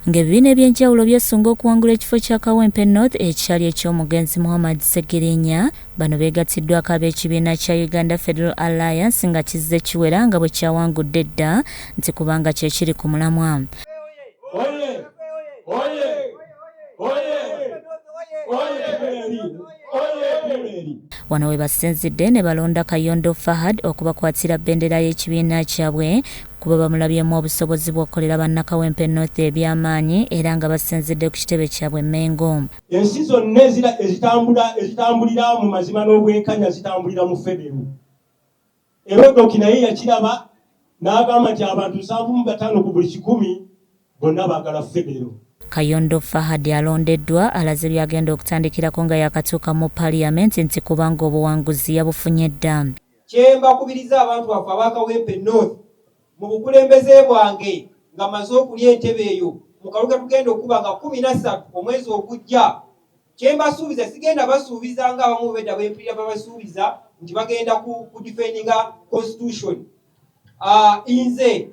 Ng'ebibiina eby'enjawulo byesunga okuwangula ekifo kya Kawempe North ekyali eky'omugenzi Muhammad Ssegirinya, bano beegattiddwako ab'ekibiina kya Uganda Federal Alliance nga kizze kiwera nga bwe kyawangudde edda nti kubanga kye kiri ku mulamwa. Wano we basinzidde ne balonda Kayondo Fahad okubakwatira bendera y'ekibiina kyabwe kuba bamulabyemu obusobozi bw'okukolera bannakawempe North eby'amaanyi era nga basinzidde ku kitebe kyabwe Mengo. Ensi zonna ezitambula ezitambulira mu mazima n'obwenkanya zitambulira mu federo. Era Odoki naye yakiraba n'agamba nti abantu 75 ku buli 100 bonna baagala federo. Kayondo Fahad alondeddwa alaze by'agenda okutandikirako nga yaakatuuka mu Parliament nti kubanga obuwanguzi yabufunye dda. Kye mbakubiriza abantu baffe aba Kawempe North mu bukulembeze bwange nga mmaze okulya entebe eyo mu kalulu ke tugenda okukuba nga 13 omwezi ogujja, kye mbasuubiza sigenda basuubiza ng'abamu bedda bwe mpulira babasuubiza nti bagenda ku defendinga constitution. Nze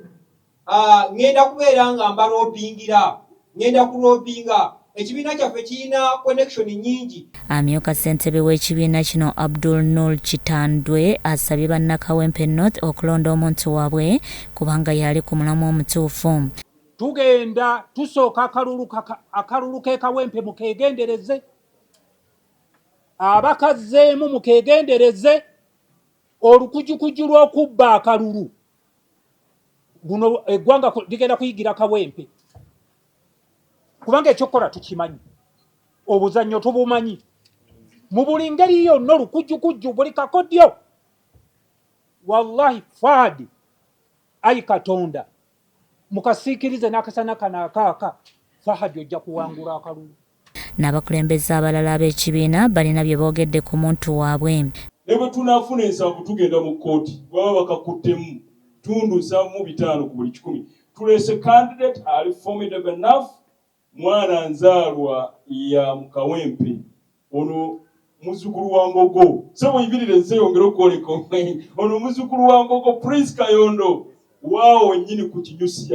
ngenda kubeera nga mbalobingira, ngenda kulobinga ekibiina kyaffe kirina connection nnyingi. Amyuka ssentebe w'ekibiina kino Abdul Noor Kitandwe asabye bannakawempe North okulonda omuntu waabwe kubanga y'ali ku mulamwa omutuufu. Tugenda tusooka akalulu k'e Kawempe mukeegendereze, abakazzeemu mukeegendereze, olukujukuju lw'okubba akalulu luno eggwanga ligenda kuyigira Kawempe kubanga ekyokukola tukimanyi, obuzannyo tubumanyi mu buli ngeri yonna, olukujjukujju buli kakodyo. Wallahi Fahad, ayi Katonda mukasiikirize n'akasana kano akaaka, Fahad ojja kuwangula akalulu. N'abakulembeze abalala ab'ekibiina balina bye boogedde ku muntu waabwe. Ne bwe tunaafuna 70 tugenda mu kkooti, baba bakakuttemu tundu 75 ku buli 100. Tuleese candidate ali formidable enough, mwana nzaalwa ya Mukawempe, ono muzzukulu wa Mbogo. Ssebo yimirira ensi eyongere okwoleka ono muzzukulu wa Mbogo, Prince Kayondo waawo wennyini ku kinyusi.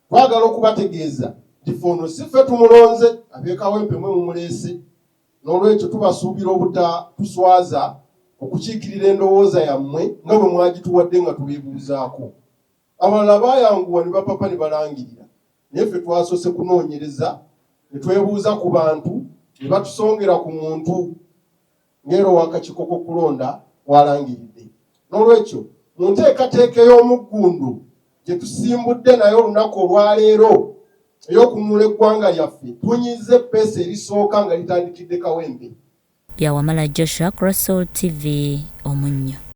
Twagala okubategeeza nti ffe ono si ffe tumulonze, ab'e Kawempe mwe mumuleese, n'olwekyo tubasuubira obutatuswaza okukiikirira endowooza yammwe nga bwe mwagituwadde nga tubeebuuzaako. Abalala baayanguwa ne bapapa ne balangirira, naye ffe twasoose kunoonyereza ne twebuuza ku bantu ne batusongera ku muntu ng'era ow'akakiiko k'okulonda bw'alangiridde. N'olwekyo mu nteekateeka ey'omuggundu gye tusimbudde nayo olunaku olwaleero ey'okununula eggwanga lyaffe, tunyizza eppeesa erisooka nga litandikidde Kawempe. Bya Wamala Joshua ku Rasool TV Omunnyo.